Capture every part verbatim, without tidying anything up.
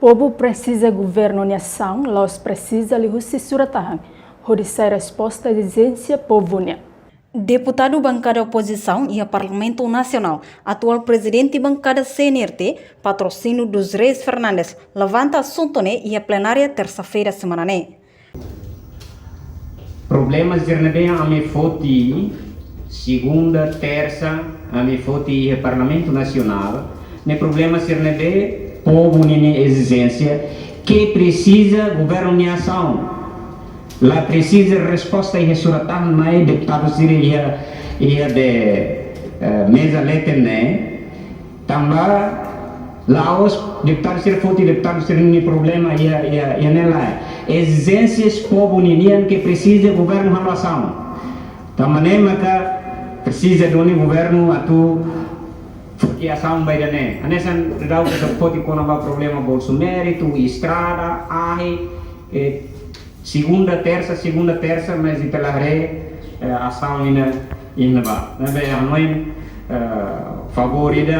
Povu presiza governu nia asaun, la'ós presiza liuhusi surat-tahan hodi sai resposta ezijénsia povu nian. Deputadu bankada opozisaun iha Parlamentu Nasionál, atuál prezidente bankada C N R T, Patrocínio dos Reis Fernandes, levanta asuntu ne'e iha plenária tersa-feira semana ne'e. Problema sira ne'ebé ami foti segunda, tersa, ami foti iha Parlamentu Nasionál, ne'e problema sira ne'ebé povu ninia ezijénsia ke presiza governu nia asaun. La presiza resposta iha surat-tahan mai deputadu sira iha, iha de, eh, meza leten ne'e. Tanba la'ós deputadu sira foti deputadu sira ninia problema iha, iha, iha ne'e lae. Ezijénsia povu ninian ke presiza governu halo asaun. Tanba ne'e maka presiza duni governu atu foti asaun ba ida-ne'e. Hanesan daudaun ita foti kona-ba problema bolsu méritu, estrada, ahi, eh, segunda, tersa, segunda, tersa, mas ita la haree, eh, asaun iha ne'ebá. Ne'ebé hanoin, eh, favór ida,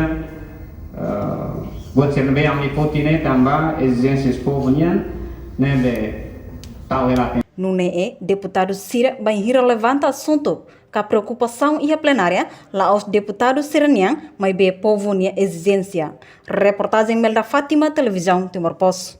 eh, buat sira ne'ebé ami foti ne'e tanba ezijénsia povu nian, ne'ebé tau hela. Nune'e, deputadu sira bainhira levanta asuntu ka preokupasaun iha plenária, la'ós deputadu sira-nian, maibé povu nia ezijénsia. Reportajen Melda Fátima, Televizaun Timor Post.